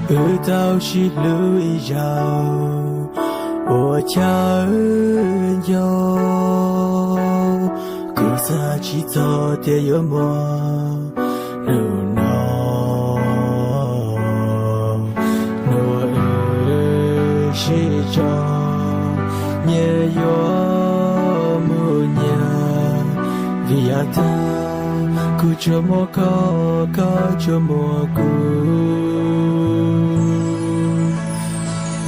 Wb tau sib hlub ib zaug ua chaw nco, kuv xav tsis txog tias yuav muaj hnub no. Hnub uas wb sib tso, nyias yuav mus nyias, vim yav tag kuv tsuas muaj koj, koj tsuas muaj kuv.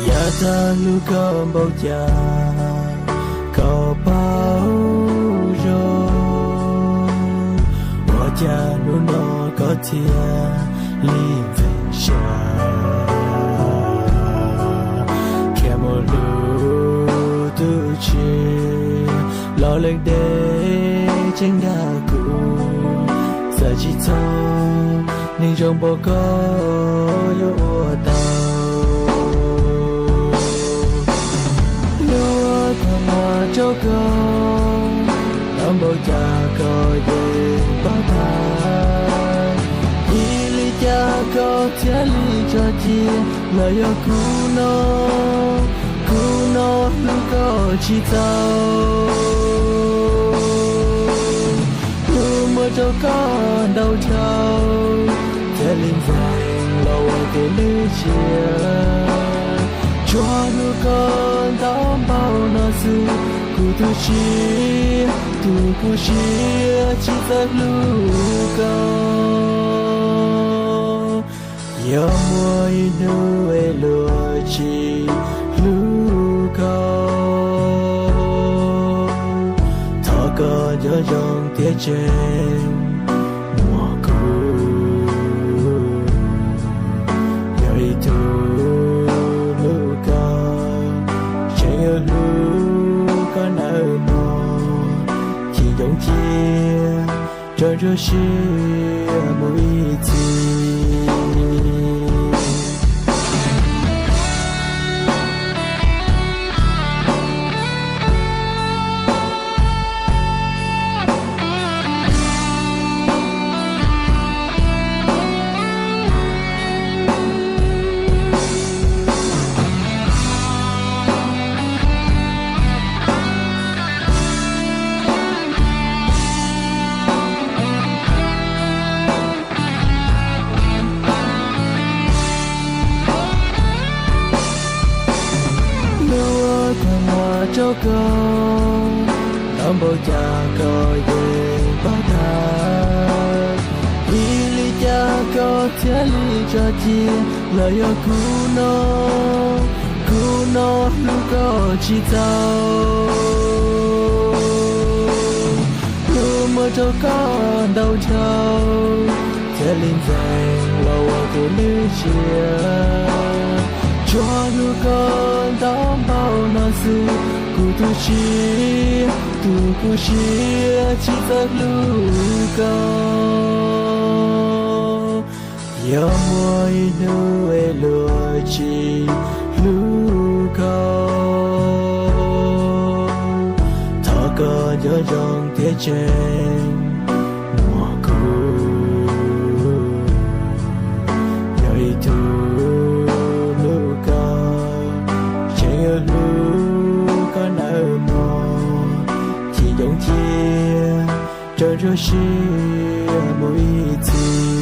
Yav tag hlub koj npaum cas koj paub zoo, ua cas hnub no koj thiaj li ntxeev siab, khiav mus hlub tus tshiab. Los leej deb tseem dag kuv, xav tsis txog neeg zoo npaum koj yuav ua tau. Hlub koj mas rau koj, hlub npaum cas koj yeej paub tag. Vim li cas koj thiaj li tso cia, los yog kuv no, kuv no hlub koj tsis txaus. Hlub muaj rau koj ntau dhau, thiaj li ntxeev los ua kev hlub tshiab. Tsuas hlub koj ntau npaum no xwb, kuv tus tshiab, tus kuv siab tsis txawj hlub koj. Yog muaj ib hnub es luag tsis hlub koj, thov koj nco zoo thiab tseem muaj kuv. Yog ib tug hlub koj, tseem yuav hlub koj nawb mog. Chim ncoob cia rau ntsuag sib mus ib txhis. Hlub koj mas rau koj, hlub npaum cas koj yeej paub tag. Vim li cas koj thiaj li tso cia, los yog kuv no, kuv no hlub koj tsis txaus. Hlub muaj rau koj ntau dhau, thiaj li ntxeev los ua kev hlub tshiab. Tsuas hlub koj ntau npaum no xwb, kuv tus tshiab, tus kuv siab tsis txawj hlub koj. Yog muaj ib hnub es luag tsis hlub koj, thov koj nco ntsoov thiab tseem muaj kuv. Yog ib tug hlub koj, tseem yuav hlub koj nawb mog. Chim ncoob cia rau ntsuag sib mus ib txhis.